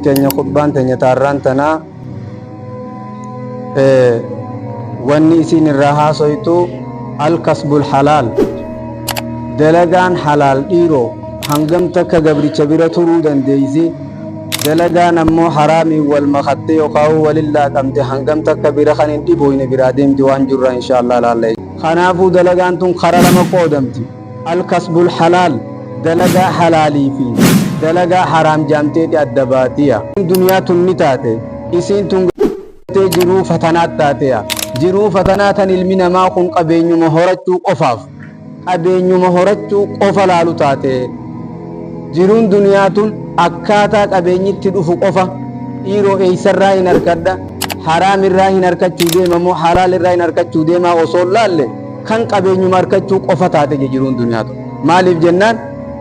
Teenya khutbaan teenya taarraan tanaa wanni isiin irraa haasoytu alkasbul halaal, dalagaan halaal dhiiroo hangam takka gabricha bira turuu dandeeysi, dalagaan ammoo haraamiin wal makatte yookaan walin laaqamte hangam takka bira kan hin dhibooyne biraa deemti waan jirra insha Allah laalla. Kanaafuu dalagaan tun kara lama qoodamti. Alkasbul halaal, dalagaa halaalii fi dalagaa haraam jaamteeti adda baatiya. Duniyaa tun ni taate, isiin tun gartee jiruu fatanaat taateya. Jiruu fatanaa tan ilmi namaa kun qabeenyuma horachuu qofaaf, qabeenyuma horachuu qofa laalu taate. Jiruun duniyaa tun akkaataa qabeenyi itti dhufu qofa, dhiiroo eeysarraa hin arkadha, haraam irraa hin arkachuu deema moo halaal irraa hin arkachuu deemaa osoo hin laalle, kan qabeenyuma arkachuu qofa taate je jiruun duniyaa tun. Maaliif jennaan,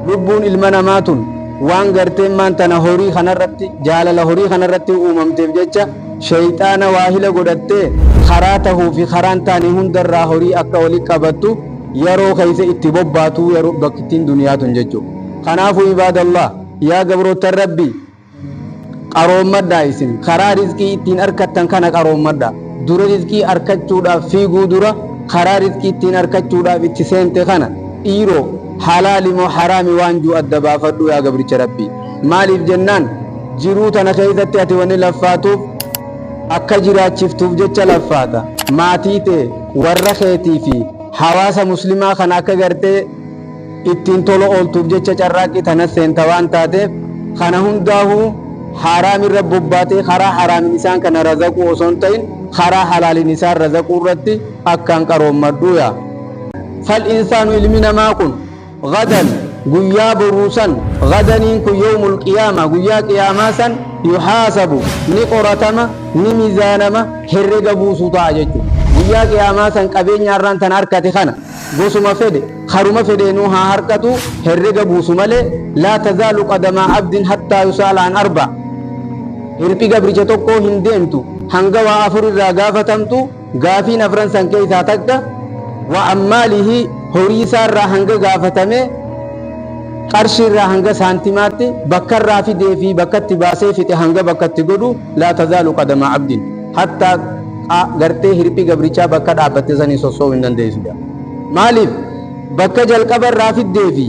lubbuun ilma namaa tun waan garteen maan tana horii kanarratti, jaalala horii kanarratti uumamteef jecha sheyxaana waahila godhattee karaa tahuu fi karaan taane hundarraa horii akka wali qabattu yaroo keessa itti bobbaatuu yeroo bakkittiin duniyaa tun jechuu. Kanaafuu ibaadallah, yaa gabroottan Rabbii, qaroommadhaa. Isin karaa rizqii ittiin arkattan kana qaroommadhaa. Dura rizqii arkachuudhaaf fiiguu dura, karaa rizqii ittiin arkachuudhaaf itti seente kana dhiiroo halaali moo haraami waan juu adda baafadhu yaa gabricha Rabbii. Maaliif jennaan, jiruu tana keessatti ati wanni laffaatuuf akka jiraachiftuuf jecha laffaata. Maatii tee, warra keetii fi hawaasa muslimaa kana akka gartee ittiin tola ooltuuf jecha carraaqqii tana seenta waan taateef, kana hundaahuu haraam irra bobbaatee karaa haraamin isaan kana razaquu osoo hin ta'in karaa halaalin isaan razaquu irratti akkaan qaroommadhu yaa. Fal insaanu, ilmi namaa kun, gadan, guyyaa boruu san, gadaniin kun yawmul qiyaama, guyyaa qiyaamaa san, yuhaasabu, ni qoratama, ni mizaanama, herrega buusuu ta'a jechuudha. Guyyaa qiyaamaa san qabeenya har'aan tan harkate kana gosuma fedhe karuma fedheenuu haa harkatu, herrega buusu malee. Laa tazaalu qadamaa abdin hattaa yusaala an arba, hirphi gabricha tokkoo hin deemtu hanga waa afur irraa gaafatamtu. Gaafiin afran san keessaa takka wa an maalihi, horii isaarraa hanga gaafatame, qarshii irraa hanga saantimaatti bakka irraa fidee fi bakka itti baasee fixe hanga bakka itti godhu. Laa tazaalu qadamaa abdin hattaa, gartee hirphi gabrichaa bakka dhaabbatte sanii sosso'uu hin dandeessu jedha. Maaliif? Bakka jalqaba irraa fiddee fi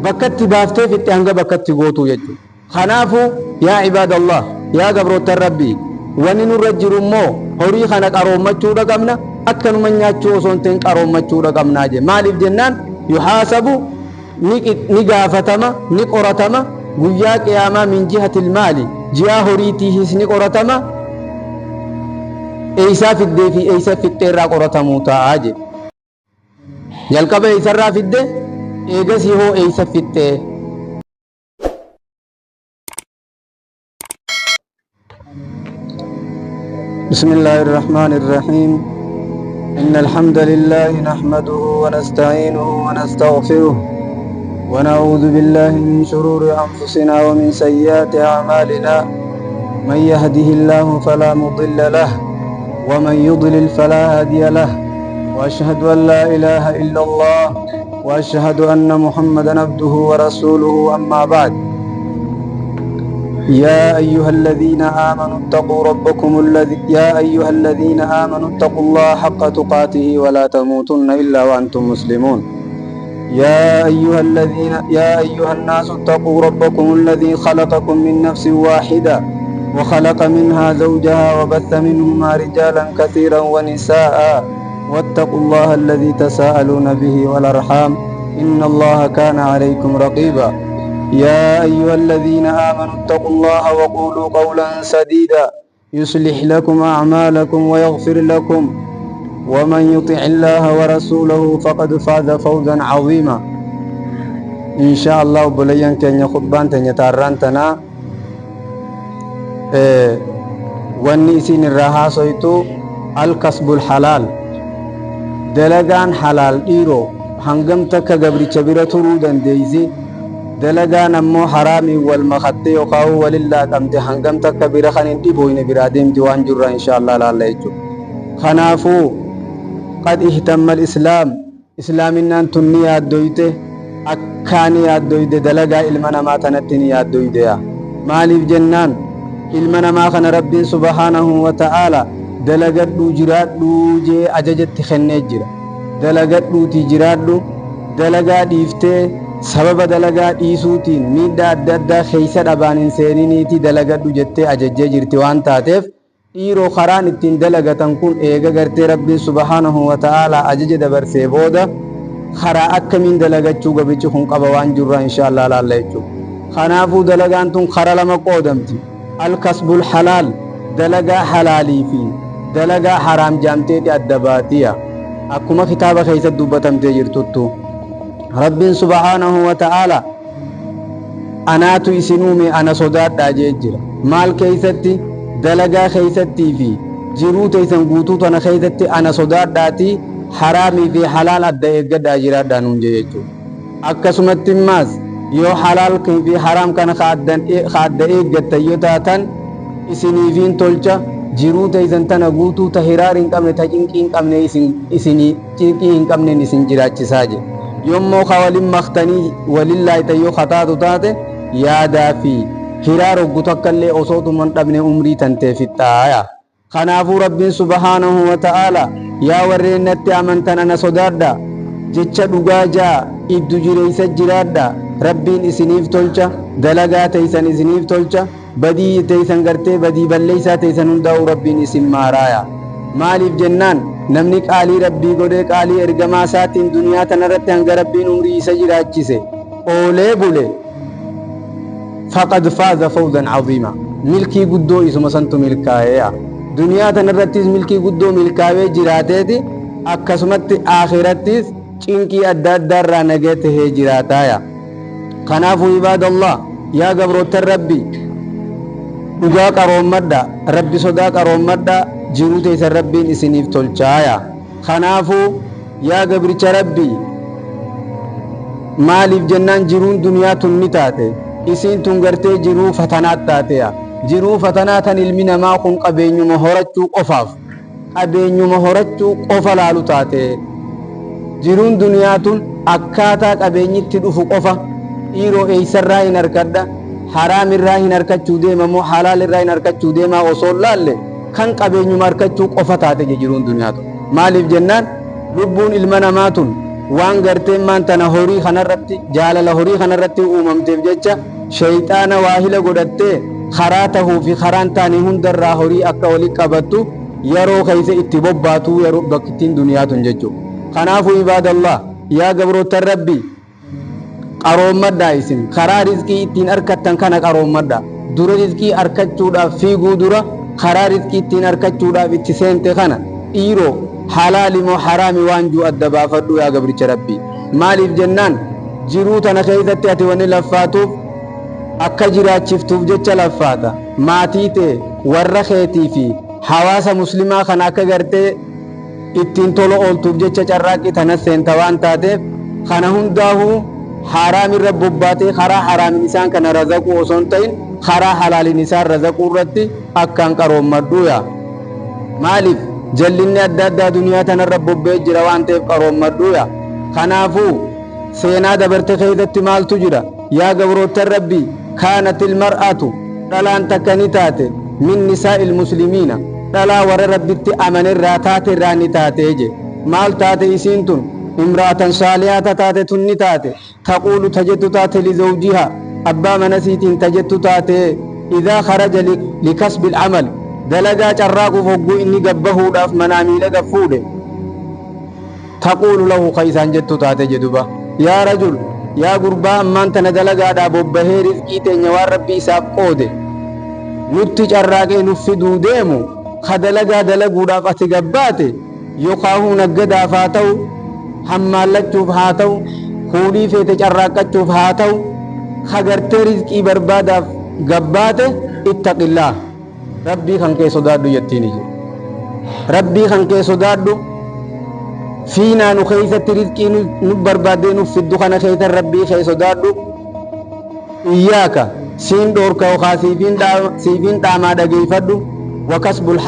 bakka itti baaftee fixxe hanga bakka itti gootuu jechuudha. Kanaafuu yaa ibaadallah, yaa gabroottan Rabbii, wanni nurra jiru immoo horii kana qaroommachuudha qabna, akkanuma nyaachuu osoo hin ta'in qaroommachuudha qabnaa je. Maaliif jennaan, yuhaasabu, ni gaafatama, ni qoratama guyyaa qiyaamaa, min jihatil maali, ji'aa horiitiihis ni qoratama, eeysaa fiddee fi eeysa fixxee irraa qoratamuu ta'a jedhe. Jalqaba eeysarraa fidde, eegasii hoo eeysa fixxee? بسم الله الرحمن الرحيم. إن الحمد لله نحمده ونستعينه ونستغفره ونعوذ بالله من شرور أنفسنا ومن سيئات أعمالنا. من يهده الله فلا مضل له ومن يضلل فلا هادي له، وأشهد أن لا إله إلا الله وأشهد أن محمدا عبده ورسوله. أما بعد، يا أيها الذين آمنوا اتقوا ربكم الذي يا أيها الذين آمنوا اتقوا الله حق تقاته ولا تموتن إلا وأنتم مسلمون. يا أيها الناس اتقوا ربكم الذي خلقكم من نفس واحدة وخلق منها زوجها وبث منهما رجالا كثيرا ونساء، واتقوا الله الذي تساءلون به والأرحام، إن الله كان عليكم رقيبا. يا أيها الذين آمنوا اتقوا الله وقولوا قولا سديدا يصلح لكم أعمالكم ويغفر لكم، ومن يطع الله ورسوله فقد فاز فوزا عظيما. إن شاء الله obboleeyyan keenya, khutbaan teenya taarraan tanaa wanni isin irraa haasoytu alkasbul halaal, dalagaan halaal dhiiroo hangam takka gabricha bira turuu dandeeysi, dalagaan ammoo haraamiin wal makatte yookaan walin laaqamte hangam takka bira kan hin dhibooyne biraa deemti waan jirra insha Allah laalla jechuudha. Kanaafuu qad ihtamma islaam, islaaminaan tun ni yaaddoyte, akkaa ni yaaddoyde, dalagaa ilma namaa tanatti ni yaaddoyde yaa. Maaliif jennaan, Ilma namaa kana Rabbiin subhaanahu wa ta'aala dalagadhuu jiraadhuu jee ajajatti kennee jira. Dalagadhuutii jiraadhu, dalagaa dhiiftee sababa dalagaa dhiisuutiin miidhaa adda addaa keeysa dhabaan hin seeniniitii dalagadhu jettee ajajjee jirti waan taateef, dhiiroo karaan ittiin dalagatan kun eega gartee Rabbiin subhaanahu wa ta'aalaa ajaja dabarsee booda karaa akkamiin dalagachuu gabrichi kun qaba waan jirraa insha Allah laalla jechuudha. Kanaafuu dalagaan tun kara lama qoodamti. Al-kasbul halaal, dalagaa halaalii fi dalagaa haraam jaamteeti adda baatiya. Akkuma kitaaba keessatti dubbatamtee jirtuttu. Rabbiin subhaanahu wa ta'aalaa anaatu isin uume, ana sodaadhaa jee jira. Maal keessatti? Dalagaa keessattii fi jiruu teessan guutuu tana keessatti ana sodaadhaatii haraamii fi halaal adda eeggadhaa jiraadhaa nuun jee jechuudha. Akkasumatti immaas yoo halaal fi haraam kana ka adda eeggattan yoo taatan, isiniifiin tolcha, jiruu teessan tana guutuu ta hiraar hin qabne, ta cinqii hin qabne, isinii cinqii hin qabneen isin jiraachisaa jedhe. Yommuu ka walin maktanii walin laaytan yoo kataatu taate, yaadaa fi hiraar hoggu takka illee osoo tuman dhabne umrii tantee fixxaaya. Kanaafuu Rabbiin subhaanahu wa ta'aala, yaa warreen natti amantan, ana sodaadha, jecha dhugaa jaa iddu jireeysa jiraadha, Rabbiin isiniif tolcha, dalagaa teeysan isiniif tolcha, badii teeysan gartee badii balleeysaa teeysan hundaa'u Rabbiin isin maaraaya. Maaliif jennaan, namni qaalii Rabbii godhee qaalii ergamaa isaatiin duniyaa tanarratti hanga Rabbiin umrii isa jiraachise oolee bule, faqad faaza fawzan caziima, milkii guddoo isuma santu milkaa'eeya. Duniyaa tanarrattis milkii guddoo milkaa'ee jiraateeti, akkasumatti akhirattis cinqii adda addaarraa nagee tahee jiraataaya. Kanaafuu ibaadallah, yaa gabroottan Rabbi, dhugaa qaroommadha, Rabbi sodaa qaroommadha, jiruu teessan Rabbiin isiniif tolchaaya. Kanaafuu yaa gabricha Rabbi, maaliif jennaan, jiruun duniyaa tun ni taate, isiin tun gartee jiruu fatanaat taateya. Jiruu fatanaa tan ilmi namaa kun qabeenyuma horachuu qofaaf, qabeenyuma horachuu qofa laalu taate. Jiruun duniyaa tun akkaataa qabeenyitti dhufu qofa, dhiiroo, eeysarraa hin harkadha, haraam irraa hin harkachuu deema moo halaal irraa hin harkachuu deemaa osoo laalle, kan qabeenyuma harkachuu qofa taate jiruun duniyaa tun. Maaliif jennaan, lubbuun ilma namaa tun waan garteen maan tana horii kanarratti, jaalala horii kanarratti uumamteef jecha, sheeyxaana waahila godhattee karaa tahuu fi karaan taane hundarraa horii akka walitti qabattu yeroo keessa itti bobbaatu yeroo bakkittiin duniyaa tun jechuudha. Kanaafuu ibaadallah, yaa gabroottan Rabbii, qaroommadhaa. Isin karaa rizqii ittiin argattan kana qaroommadhaa. Dura rizqii argachuudhaaf fiiguu dura, karaa rizqii ittiin argachuudhaaf itti seente kana, dhiiroo, halaali moo haraami waan juu adda baafadhu, yaa gabricha Rabbii. Maaliif jennaan, jiruu tana keessatti ati wanni laffaatuuf akka jiraachiftuuf jecha laffaata. Maatii tee, warra keetii fi hawaasa muslimaa kana akka gartee ittiin tola ooltuuf jecha carraaqqii tana seenta waan taateef, kana hundaahuu haraam irra bobbaatee karaa haraamin isaan kana razaquu osoo hin ta'in, karaa halaaliin isaan razaquu irratti akkaan qaroommadhu yaa. Maaliif, jallinni adda addaa duniyaa tanarra bobba'ee jira waan ta'eef, qaroommadhu yaa. Kanaafuu seenaa dabarte keessatti maaltu jira, yaa gabroottan Rabbii? Kaanat ilmar'atu, dhalaan takka ni taate, min nisaa'il muslimiina, dhalaa warra Rabbitti amanerraa taate irraa ni taate je. Maal taate isiin tun? Imra'atan saalihata taate tun ni taate. Taquulu, tajettu taate, lizawjiha, abbaa manasiitiin tajettu taate, idaa kharaja likasbi al'amal, dalagaa carraaquuf hogguu inni gabbahuudhaaf manaa miila gaffuudhe, taquulu lahu, ka isaan jettu taate jedhuba: yaa rajul, yaa gurbaa ammaan tana dalagaadhaa bobbahee rizqii teenya waan Rabbi isaaf qoode nutti carraaqee nuf fiduu deemu, ka dalagaa dalaguudhaaf ati gabbaate, yookaahuu naggadaaf haa ta'u, hammaallachuuf haa ta'u, kuulii feete carraaqqachuuf haa ta'u, ka gartee rizqii barbaadaaf gabbaate, ittaqillaa, Rabbii kan kee sodaadhu jettiin ije. Rabbii kan kee sodaadhu, fiinaa nu keessatti rizqii nu barbaaddee nuuf fiddu kana keessan Rabbii kee sodaadhu. Iyyaaka, siin dhoorka yookaa siifiin dhaamaa, dhageeffadhu, wa kasbul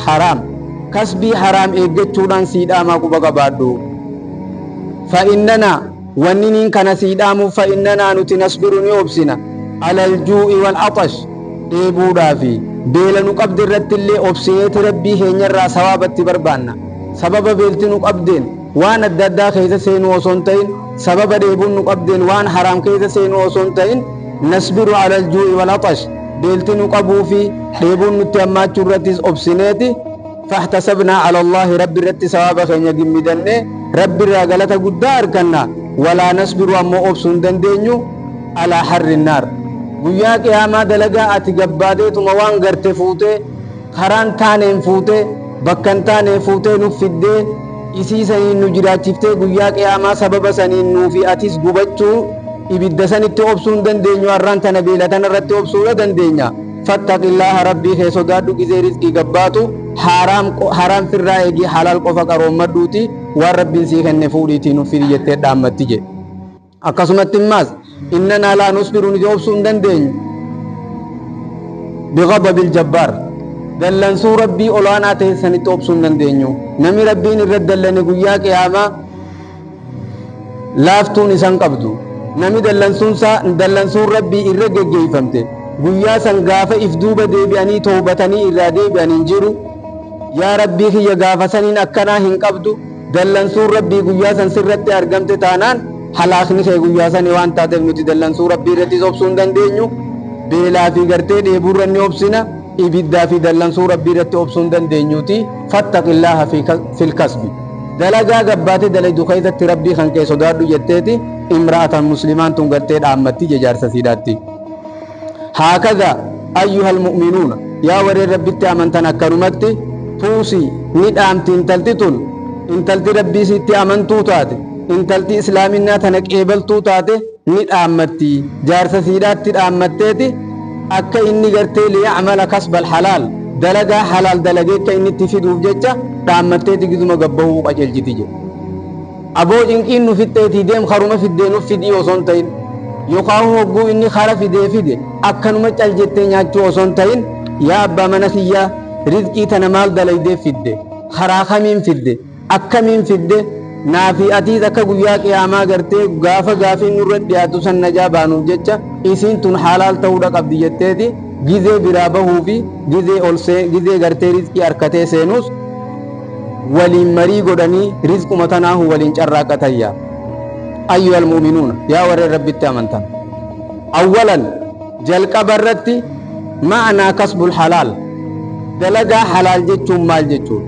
haraam, kasbii haraam eeggachuudhaan sii dhaamaa, quba qabaadhu. Fa'innanaa, wanni niin kana sii dhaamuuf, fa'innanaa, nuti, nasbiru, ni obsina, alal juu'i wal atash. Dheebuudhaa fi beela nu qabde irratti illee obsineeti Rabbii keenya irraa sawaaba itti barbaanna. Sababa beelti nu qabdeen waan adda addaa keessa seenuu osoo hin ta'in, sababa dheebuun nu qabdeen waan haraam keessa seenuu osoo hin ta'in, nasbiru ala aljuu'i wal atash, beelti nu qabuu fi dheebuun nutti hammaachuu irrattis obsineeti, fahtasabnaa ala Allaahi, Rabbi irratti sawaaba keenya gimmidannee Rabbi irraa galata guddaa arganna. Walaa nasbiru, ammoo obsuu hin dandeenyu, alaa harri naar, guyyaa qiyaamaa dalagaa ati gabbaateetuma waan garte fuutee, karaan taaneen fuutee, bakka hin taaneen fuutee nuuf fiddee, isii saniin nu jiraachiftee, guyyaa qiyaamaa sababa saniin nuufi atis gubachuu ibidda sanitti obsuu hin dandeenyu. Arraan tana beela tana irratti obsuudha dandeenya. Fattaqillaaha, Rabbii kee sodaadhu. Gizee rizqii gabbaatu haraam haraam firraa eegii, halaal qofa qaroommadhuuti waan Rabbiin sii kenne fuudhiitii nuuf fidi jettee dhaammatti jedhe. Akkasumatti immaas innanaa laa nusbiru, nuti obsuu hin dandeenyu, bighadabil jabbaar, dallansuu Rabbii olaanaa ta'e sanitti obsuu hin dandeenyu. Namni Rabbiin irra dallane guyyaa qiyaamaa laaftuun isan qabdu. Namni dallansuun Rabbii irra geggeeffamte guyyaa san gaafa if duuba deebi'anii toobatanii irraa deebi'an hin jiru. Yaa Rabbii kiyya, gaafa saniin akkanaa hin qabdu. Dallansuun Rabbii guyyaa san sirratti argamte taanaan halaakni kee guyyaa sanii waan taateef, nuti dallansuu Rabbii irrattis obsuu hin dandeenyu. Beelaa fi gartee dheebuurra ni obsina, ibiddaa fi dallansuu Rabbii irratti obsuu hin dandeenyuuti. Fattaqillaaha fil kasbi, dalagaa gabbaate dalaydu keessatti Rabbii kan kee sodaadhu jetteeti imra'atan muslimaan tun gartee dhaammatti jaarsa siidhaatti. Haakaza ayyuhal mu'minuuna, yaa warreen Rabbitti amantan, akkanumatti tuusii ni dhaamti intalti tun. Intalti Rabbii sitti amantuu taate, intalti islaaminaa tana qeebaltuu taate, ni dhaammatti jaarsa siidhaatti. Dhaammatteeti akka inni gartee liyacmala kasbal halaal, dalagaa halaal dalagee akka inni itti fiduuf jecha dhaammatteeti gizuma gabbahuu qajeelchiti jedhe. Aboo, cinqiin nu fixxeetii deem, karuma fiddee nuuf fidii osoo hin ta'in, yookaan hogguu inni kara fidee fide akkanuma cal jettee nyaachuu osoo hin ta'in, yaa abbaa mana kiyyaa, rizqii tana maal dalaydee fidde? Karaa kamiin fidde? Akkamiin fidde? Naafi atiis akka guyyaa qiyaamaa gartee gaafa gaafiin nurra dhiyaatu san najaa baanuuf jecha isiin tun halaal ta'uudha qabdi jetteeti gizee biraa bahuu fi gizee ol gizee gartee rizqii harkatee seenus waliin marii godhanii rizquma tanaahu waliin carraaqatayya. Ayyuhal mu'minuuna, yaa warreen Rabbitti amantan, awwalan, jalqaba irratti, ma'anaa kasbul halaal, dalagaa halaal jechuun maal jechuun?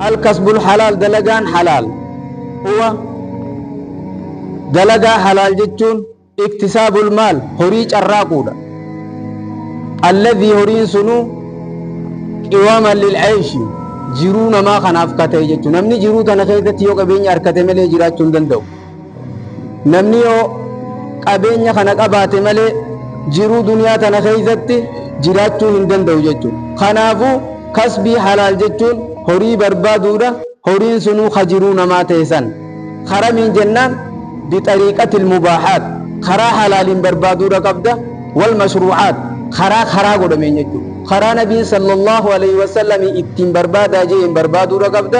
Alkasbul halaal, dalagaan halaal, huwa, dalagaa halaal jechuun, iktisaabul maal, horii carraaquudha, alladhii, horiin sunuu, qiwaaman lil'ayshi, jiruu namaa kanaaf ka ta'e jechuudha. Namni jiruu tana keessatti yoo qabeenya harkate malee jiraachuu hin danda'u. Namni yoo qabeenya kana qabaate malee jiruu duniyaa tana keessatti jiraachuu hin danda'u jechuudha. Kanaafuu kasbii halaal jechuun horii barbaaduudha. Horiin sunuu ka jiruu namaa ta'e san. Karamiin jennaan, bixariiqatil mubaahaat, karaa halaaliin barbaaduudha qabda, wal mashruucaat, karaa karaa godhameen jechuudha. Karaa Nabiin sallallahu alaihi wasallam ittiin barbaadaa jeen barbaaduudha qabda.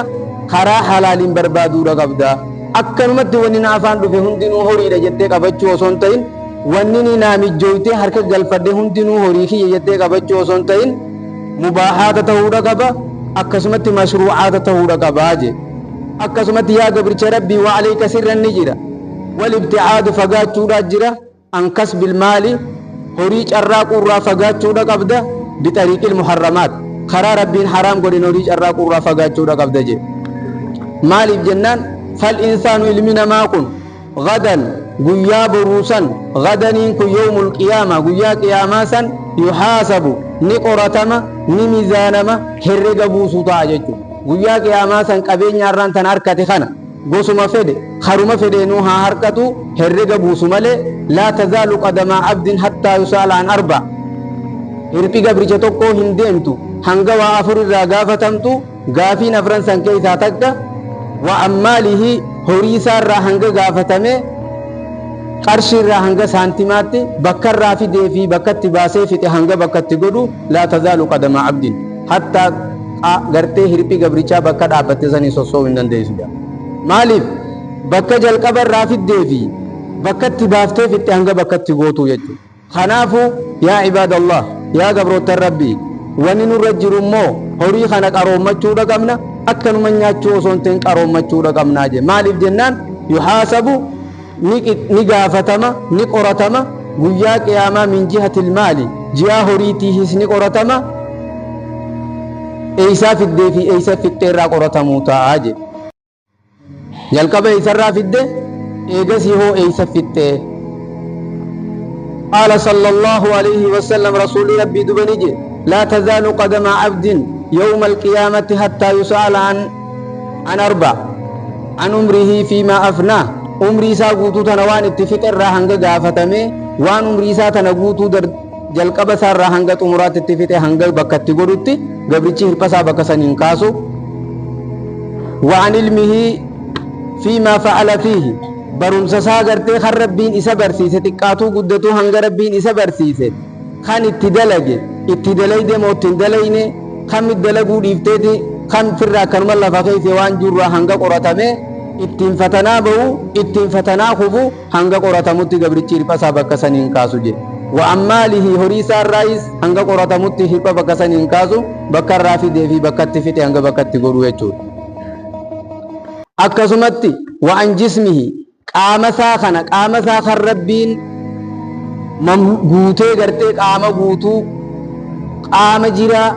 Karaa halaaliin barbaaduudha qabda. Akkanumatti wanni na afaan dhufe hundinuu horiidha jettee qabachuu osoo hin ta'in, wanni ni naa mijjooytee harka galfadhe hundinuu horii kiyya jettee qabachuu osoo hin ta'in, mubaahaata ta'uudha qaba, akkasumatti mashruucaata ta'uudha qabaa je. Akkasumatti yaa gabricha Rabbii, wa alayka, sirran ni jira, wal ibticaadu, fagaachuudha jira, an kasbil maali, horii carraaquurraa fagaachuudha qabda, bixariiqil muharramaat, karaa Rabbiin haraam godhin horii carraaquurraa fagaachuudha qabda je. Maaliif jennaan, fal insaanu, ilmi namaa kun, gadan, guyyaa boruusan, gadaniin kun yawmul qiyaama, guyyaa qiyaamaa san, yuhaasabu, ni qoratama, ni mizaanama, herrega buusuu ta'a jechuudha. Guyyaa qiyaamaa san qabeenya har'aan tan harkate kana gosuma fedhe, karuma fedheenuu haa harkatu, herrega buusu malee. Laa tazaalu qadamaa abdin hattaa yusaala an arba, hirphi gabricha tokkoo hin deemtu hanga waa afur irraa gaafatamtu. Gaafiin afran san keessaa takka wa an maalihi, horii isaarraa hanga gaafatame, qarshii irraa hanga saantimaatti, bakka irraa fidee fi bakkatti baasee fixe hanga bakkatti godhu. Laa tazaalu qadama abdin hattaa, gartee hirphii gabrichaa bakka dhaabbatte sanii sossoo'uu hin dandeessu. Maaliif? Bakka jalqaba irraa fiddee fi bakkatti baaftee fixxe hanga bakkatti gootu jechuudha. Kanaafuu yaa cibaadallah, Yaa gabroottan Rabbii, wanni nurra jiru immoo horii kana qaroommachuudha qabna, akkanuma nyaachuu osoo hin ta'in qaroommachuudha qabnaa je. Maaliif jennaan yuhaasabu, ni gaafatama, ni qoratama guyyaa qiyaamaa, min jihatil maali, ji'aa horiitiihis ni qoratama, eeysaa fiddee fi eeysa fixxee irraa qoratamuu ta'a je. Jalqaba eeysarraa fidde, eegasii hoo eeysa fixxee? قال صلى الله عليه وسلم، رسول ربي دبنجي: لا تزال قدم عبد يوم القيامة حتى يسأل عن أربع: عن عمره فيما أفناه، umrii isaa guutuu tana waan itti fixe irraa hanga gaafatame, waan umrii isaa tana guutuu jalqaba isaa irraa hanga xumuraatti itti fixe hanga bakka itti godhutti gabrichi hirpha isaa bakka san hin kaasu. وعن علمه فيما فعل فيه، barumsa isaa gartee kan Rabbiin isa barsiise, xiqqaatuu guddatuu hanga Rabbiin isa barsiise kan itti dalage, itti dalayde moo itti hin dalayne, kan dalaguu dhiifteeti kan firra akkanuma lafa keessa waan jirru hanga qoratame ittiin fatanaa ba'u, ittiin fatanaa kufu, hanga qoratamutti gabrichi hirpha isaa bakka saniin kaasu jedhe. وعن ماله، horii isaa irraayis hanga qoratamutti hirpha bakka saniin kaasu, bakka irraa fidee fi bakka itti fixe hanga bakka itti godhu jechuudha. Akkasumatti وعن جسمه، qaama isaa kana, qaama isaa kan Rabbiin guutee gartee, qaama guutuu, qaama jiraa,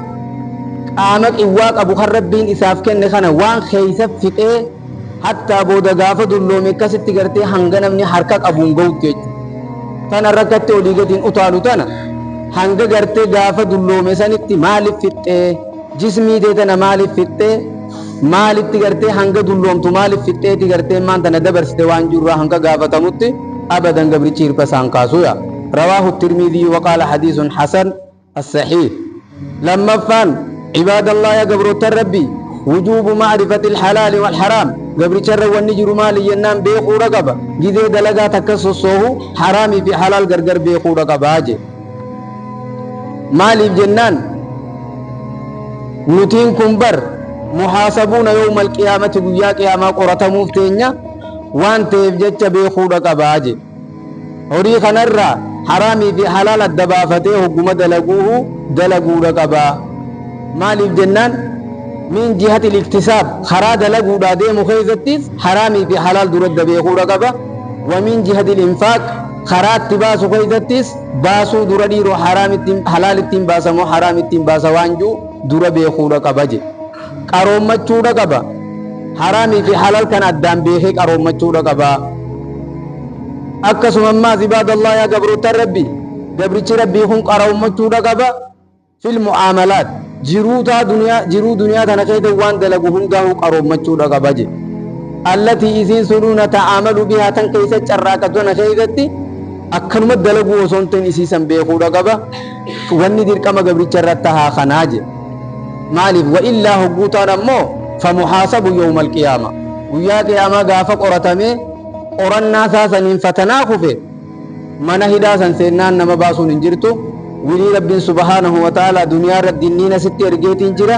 qaama qiwwaa qabu kan Rabbiin isaaf kenne kana waan keeysa fixee hattaa booda gaafa dulloome akkasitti gartee hanga namni harka qabuun gahutti jechuudha. Tana rakkatti olii gadiin utaalu tana hanga gartee gaafa dulloome sanitti maaliif fixxee? Jismii tee tana maaliif fixxee? Maalitti gartee hanga dulloomtu maaliif fixxeeti gartee maan tana dabarsite waan jirraa hanga gaafatamutti abadan gabrichi hirpa isaan kaasuya. رواه الترمذي وقال حديث حسن الصحيح. Lammaffaan، عباد الله، yaa gabroota Rabbi، وجوب معرفة الحلال والحرام. Gabricharra wanni jiru maali jennaan beekuudha qaba. Gizee dalagaa takka sossoohu haraamii fi halaal gargar beekuudha qabaa je. Maaliif jennaan nutiin kun bar محاسبون يوم القيامة، guyyaa qiyaamaa qoratamuuf teenya waan ta'eef jecha beekuudha qabaa je. Horii kanarraa haraamii fi halaal adda baafatee hogguma dalaguuhu dalaguudha qabaa. Maaliif jennaan من جهة الاكتساب، karaa dalaguudhaa deemu keessattis haraamii fi halaal duradda beekuudha qaba. ومن جهة الإنفاق، karaa itti baasu keessattis baasuu dura dhiiroo haraam ittiin, halaal ittiin baasamoo haraam ittiin baasa waan jiru dura beekuudha qaba je. Qaroommachuudha qaba. Haraamii fi halaal kan addaan beekee qaroommachuudha qaba. Akkasuma ammaas، عباد الله، yaa gabroota Rabbi, gabrichi Rabbii kun qaroommachuudha qaba في المعاملات، jiruutaa duniyaa, jiruu duniyaa tana keessa waan dalagu hundaa'u qaroommachuudha qaba je. التي isiin sunuu نتعامل بها، tan keessa carraaqatu tana keessatti akkanuma dalaguu osoo hin ta'in isiisan beekuudha qaba. Wanni dirqama gabricha irratti haa kanaa je. Maaliif وإلا hogguu ta'an ammoo فمحاسب يوم القيامة، guyyaa qiyaamaa gaafa qoratamee qorannaa isaa saniin fatanaa kufe mana hidhaa san seennaan nama baasuun hin jirtu. Wilii Rabbiin سبحانه وتعالى duniyaa irratti dinniina sitti ergeetiin jira,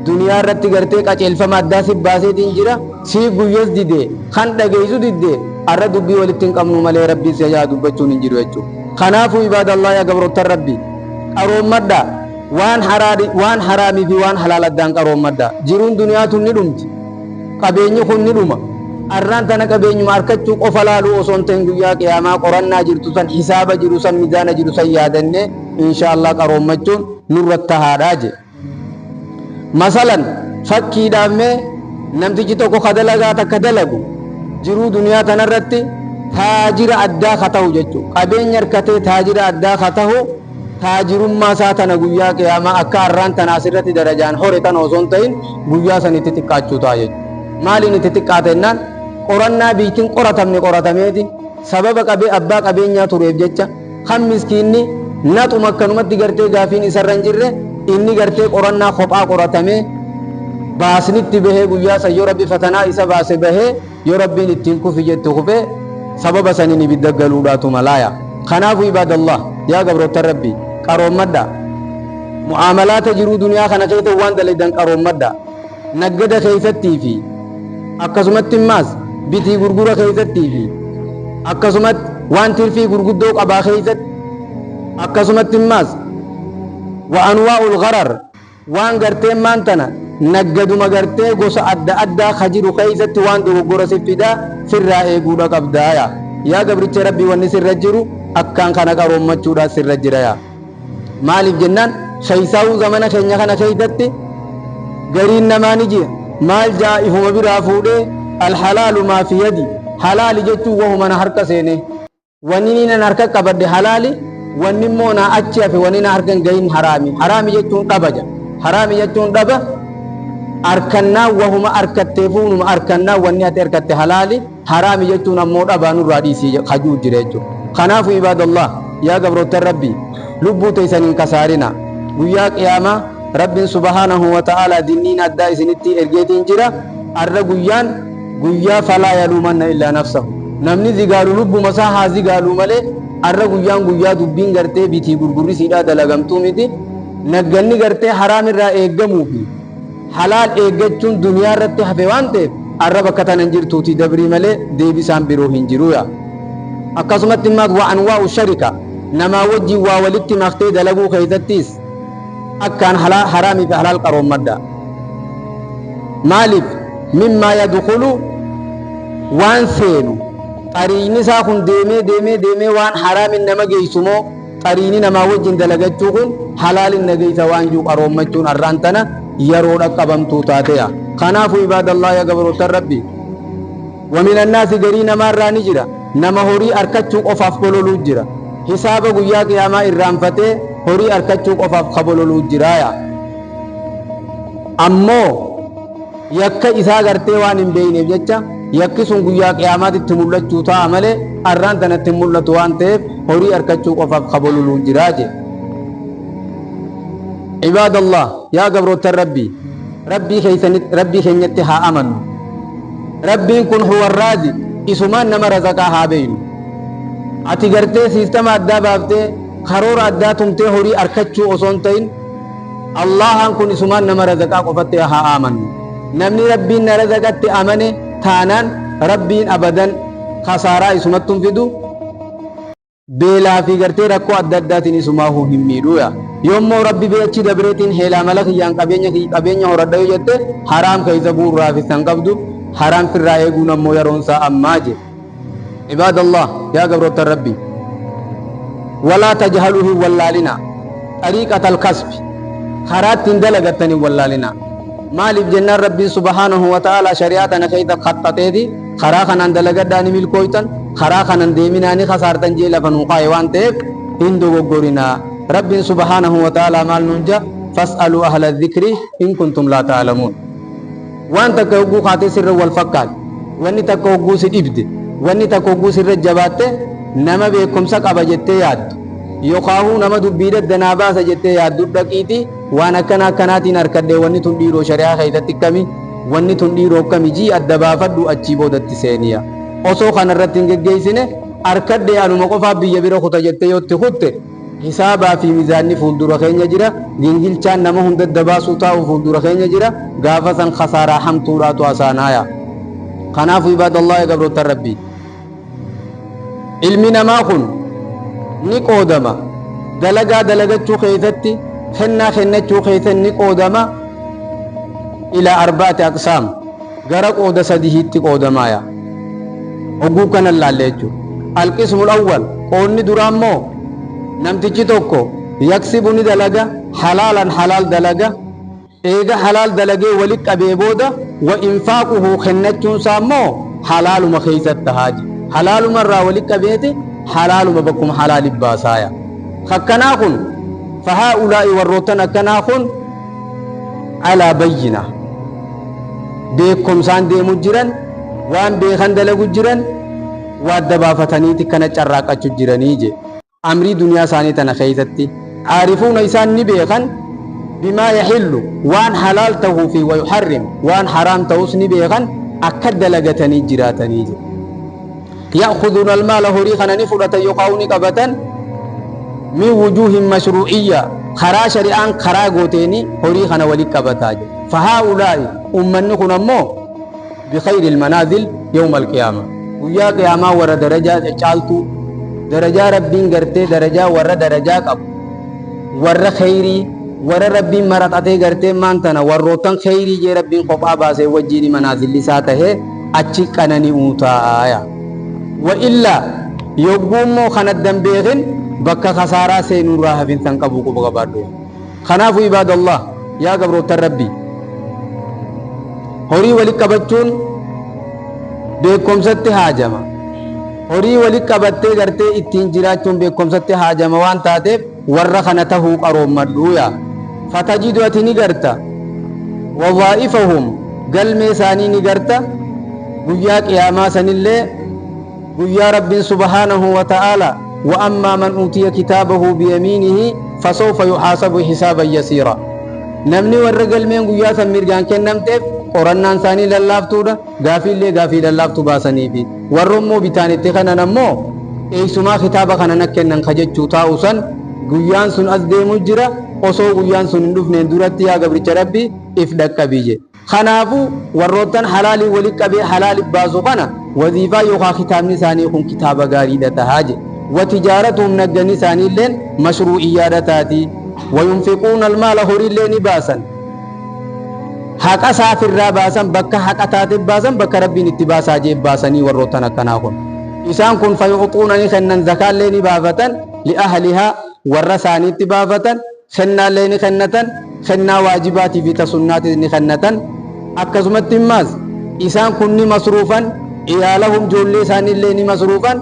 duniyaa irratti gartee qaceelfama addaa si baaseetiin jira, sii guyyas dide kan dhageessu didde arra dubbii walitti hin qabnu malee Rabbiin si ajaa dubbachuun hin jiru jechuudha. Kanaafuu، عباد الله، yaa gabroottan Rabbi, qaroommadha. Waan waan haraamii fi waan halaal addaan qaroommadha. Jiruun duniyaa tun ni dhumti, qabeenyi kun ni dhuma. Arraan tana qabeenyuma harkachuu qofa laaluu osoo hin ta'in guyyaa qiyaamaa qorannaa jirtu san, hisaaba jiru san, mizaana jiru san yaadanne insha Allah qaroommachuun nurratti haadhaa je. Masalan fakkiidhaaf mee namtichi tokko ka dalagaa takka dalagu jiruu duniyaa tanarratti taajira addaa ka ta'u jechuudha. Qabeenya harkatee taajira addaa ka ta'u, taajirummaa isaa tana guyyaa qiyaamaa akka har'aan tana asirratti darajaan hore tana osoo hin ta'in guyyaa san itti xiqqaachuu ta'a jechuudha. Maaliin itti xiqqaate jennaan qorannaa biitiin qoratamne qoratameeti sababa qabee abbaa qabeenyaa tureef jecha kan miskiinni naxuma akkanumatti gartee gaafiin isarra hin jirre inni gartee qorannaa kophaa qoratamee baasnitti bahee guyyaa san yoo Rabbi fatanaa isa baase bahee, yoo Rabbiin ittiin kufi jettu kufee sababa saniin ibidda galuudhaatu malaaya. Kanaafuu، عباد الله، yaa gabroottan Rabbi, qaroommadha. Mu'aamalaata jiruu duniyaa kana keessa waan dalaydan qaroommadha. Naggada keessattii fi akkasumatti immaas bitii gurgura keessattii fi akkasumatti waan tirfii gurguddoo qabaa keessatti, akkasumatti immaas Wa anwaa'ul gharar, waan gartee maan tana naggaduma gartee gosa adda addaa ka jiru keeysatti waan dogoggora si fidaa sirraa eeguudha qabdaaya. Yaa gabricha Rabbii, wanni sirra jiru akkaan kana qaroommachuudha sirra jiraya. Maaliif jennaan, keeysaa'uu zamana keenya kana keeysatti gariin namaa ni jira. Maal jaa? Ifuma biraa fuudhee, "Alhalaalu maa fi yadi." Halaali jechuun wahuma na harka seene, wanni ni nan harka qabadhe halaali, wanni immoo naa achi hafe, wanni na harka hin gahin haraami. Haraami jechuun dhaba ja. Haraami jechuun dhaba harkannaa, wahuma harkattee fuunuma harkannaa, wanni ati harkatte halaali, haraami jechuun ammoo dhabaa, nurraa dhiisii hajuu jira jechuudha. Kanaafu ibaadallah, yaa gabroottan Rabbii, lubbuu teessan hin kasaarina. Guyyaa qiyaamaa Rabbiin subhaanahu wa ta'aalaa dinniin addaa isinitti ergeetiin jira. Arra guyyaan guyyaa falaa yaluumanna illaa nafsahu. Namni zigaalu lubbuma isaa haa zigaaluu malee, arra guyyaan guyyaa dubbiin gartee bitii gurgurrisiidhaa dalagamtuu miti. Nagganni gartee haraam irraa eeggamuu fi halaal eeggachuun duniyaa irratti hafe waan ta'eef, arra bakka tanan jirtuuti dabrii malee deebisaan biroo hin jiruya. Akkasumatti immaas wa anwaa'u sharika, namaa wajjin waa walitti maktee dalaguu keessattis akkaan haraamii fi halaal qaroommadha. Maaliif? Mimmaa yadkhulu, waan seenu, xariiqni isaa kun deemee deemee deemee waan haraamin nama geessu moo, xariini namaa wajjin dalagachuu kun halaalin na geessa waan jiru qaroommachuun arraan tana yeroo dhaqqabamtuu taateya. Kanaafuu ibaadallah, yaa gabroottan Rabbi, wa minannaasi, garii namaarraa ni jira, nama horii arkachuu qofaaf bololuu jira. Hisaaba guyyaa qiyaamaa irraanfatee horii arkachuu qofaaf kabololuu jiraaya. Ammoo yakka isaa gartee waan hin beeyneef jecha, yakki sun guyyaa qiyaamaatitti mul'achuu ta'a malee arraan tanatti hin mul'atu waan ta'eef, horii arkachuu qofaaf kabololuu jiraa je. Ibaadallah, yaa gabroottan Rabbii, Rabbii keeysanitti, Rabbii keenyatti haa amannu. Rabbiin kun huwa raaziq, isumaan nama razaqaa haa beeynu. Ati gartee siistama addaa baaftee, karoora addaa tumtee horii arkachuu osoo hin ta'in, Allahan kun isumaan nama razaqaa qofatti haa amannu. Namni Rabbiin na razaqatti amane taanaan, Rabbiin abadan kasaaraa isumattu hin fidu, beelaa fi gartee rakkoo adda addaatiin isumaahuu hin miidhuuya. Yoommoo Rabbi bee achi dabreetiin heelaa mala kiyyaan qabeenya horadha yoo jette, haraam keessa bu'urraa fi san qabdu haraam firraa eeguun ammoo yeroon isaa ammaa je. Ibaadallah, yaa gabroottan Rabbi, walaa tajhaluu, hin wallaalina, xariiqatal kasbi, karaa ittiin dalagattan hin wallaalina. Maaliif jennaan, Rabbiin subhaanahu wa ta'aalaa shari'aa tana keessa khaxxaxeeti, karaa kanaan dalagadhaa ni milkooytan, karaa kanan deeminaa ni kasaartan jee lafa nuu kaaye waan ta'eef, hin dogoggorinaa. Rabbiin subhaanahu wa ta'aalaa maal nuun ja? Fas'aluu ahla dhikri in kuntum laa ta'lamuun. Waan takka hogguu kaatee sirra wal fakkaate, wanni takka hogguu si dhibde, wanni takka hogguu sirra jabaatte, nama beekumsa qaba jettee yaaddu yookaahuu nama dubbii daddanaa baasa jettee yaaddu dhaqiiti, waan akkana akkanaatiin harkadhee, wanni tun dhiiroo shari'aa keessatti akkami, wanni tun dhiiroo akkami jii adda baafadhu, achii boodatti seeniya. Osoo kana irratti hin geggeessine, harkadhee anuma qofaaf biyya bira kuta jettee yoo itti kutte, hisaabaa fi mizaanni fuuldura keenya jira, gingilchaan nama hunda dabaasuu taa'u fuuldura keenya jira. Gaafa san kasaaraa hamtuudhaatu asaanaaya. Kanaafu ibaadallah, gabroottan Rabbii, ilmi namaa kun ni qoodama. Dalagaa dalagachuu keessatti, kennaa kennachuu keessatti ni qoodama. Ilaa arbaati aqsaam, gara qooda sadihiitti qoodamaaya hogguu kanan laalle jechuudha. Alqismul awwal, qoodni duraa immoo, namtichi tokko yaksibu, ni dalaga, halaalan, halaal dalaga. Eega halaal dalagee wali qabee booda, wa infaaquhu, kennachuun isaa immoo halaaluma keessatti haaji, halaaluma irraa wali qabeeti, halaaluma bakkuma halaali baasaaya. Akkanaa kun, fahaa'ulaa'i, warroottan akkanaa kun, alaa bayyina, beekumsaan deemu jiran, waan beekan dalagu jiran, waa dabaafataniiti kana carraaqachu jiranii je. Amrii duniyaa isaanii tana keessatti caarifuuna, isaan ni beekan, bimaa yaxillu, waan halaal tahuu fi wayuharrim, waan haraam ta'us ni beekan, akka dalagatanii jiraatanii je. Ya'khudhuuna almaala, horii kana ni fudhatan yookaan ni qabatan, min wujuuhin mashruu'iyya, karaa shari'aan karaa gooteeni horii kana walit qabataa je. Fahaa'ulaa'i, ummanni kun ammoo, bikhayri almanaazil yawma alqiyaama, guyyaa qiyaamaa warra darajaa caaltuu, darajaa Rabbiin gartee darajaa warra darajaa qabu. Warra kheyrii, warra Rabbiin maraxatee gartee maan tana warroottan kheyrii jee Rabbiin kophaa baasee wajjiin manaazilli isaa tahee achi qanani'uu taaya. Wa illaa yogguu immoo kan adda hin beekin bakka kasaaraa seenuurraa hafinsa hin qabu quba qabaadhu. Kanaafuu ibaadallah, yaa gabroottan Rabbii, horii wali qabachuun beekomsatti haajama. Horii wali qabattee gartee ittiin jiraachuun beekomsatti haajama waan taateef warra kana tahuu qaroommadhuu yaa. Fatajidu, ati ni garta, wadhaa'ifahum, galmee isaanii ni garta guyyaa qiyaamaa sanillee, guyyaa Rabbiin subhaanahu wa ta'aala wa ammaa man uutiya kitaabahu biyamiinihi fasawfa yuhaasabu hisaaban yasiira. Namni warra galmeen guyyaa san mirgaan kennamteef qorannaan isaanii lallaaftuudha, gaafiillee gaafii lallaaftu baasaniifi. Warra immoo bitaan itti kennan ammoo eessumaa kitaaba kana na kennan ka jechuu taa'u san guyyaan sun as deemu jira. Osoo guyyaan sun hin dhufneen duratti, yaa gabricha Rabbi, if dhaqqabii je. Kanaafuu warroottan halaalii wali qabee halaali baasu kana waziifaa yookaan kitaabni isaanii kun kitaaba gaariidha tahaa je. Watijaaratuhum, nagganni isaaniilleen mashruu'iyyaadha taati. Wayunfiquuna almaala, horiillee ni baasan, haqa isaafirraa baasan, bakka haqa taate baasan, bakka Rabbiin itti baasaa jee baasanii. Warroottan akkanaa kun, isaan kun fayu'uxuuna, ni kennan, zakaallee ni baafatan, li'ahlihaa, warra isaaniitti baafatan, kennaallee ni kennatan, kennaa waajibaatii fi tasunnaatis ni kennatan. Akkasumatti immaas isaan kun ni masruufan, iyaalahum, ijoollee isaaniillee ni masruufan,